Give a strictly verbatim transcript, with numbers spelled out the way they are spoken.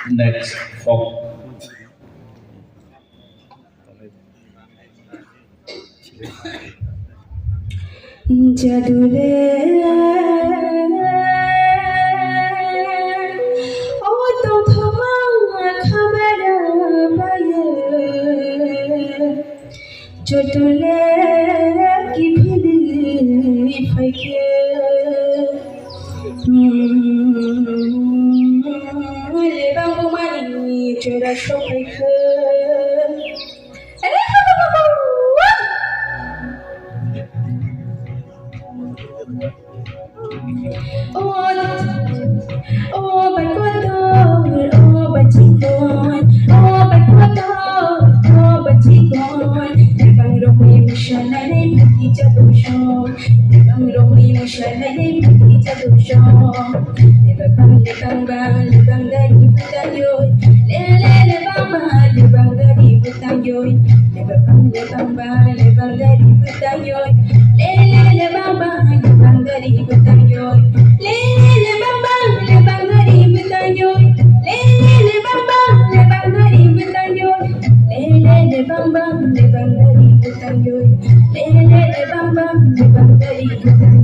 Next, folk. Jadure, o tongthokma khabera baye. Jadure kiphilwi phaikhe. Lebang bumani jora sokhaikhe. O, o bai kotor, o bai chikon, o bai kotor, o bai chikon. Lebang romwi musa nai nai phuti jadusong. Lebang romwi musa nai nai phuti jadusong. Lebang bang, lebang bang, lebang dari bwtang yoi. Le, le, lebang bang, lebang dari bwtang yoi. Lebang bang, lebang bang, lebang dari bwtang yoi. Le, le, lebang bang, lebang dari bwtang yoi. Le, le, lebang bang, lebang dari bwtang yoi. Le, le, lebang bang, lebang dari bwtang yoi. Le, le, lebang bang, lebang dari bwtang yoi. Le, le, lebang bang, lebang dari bwtang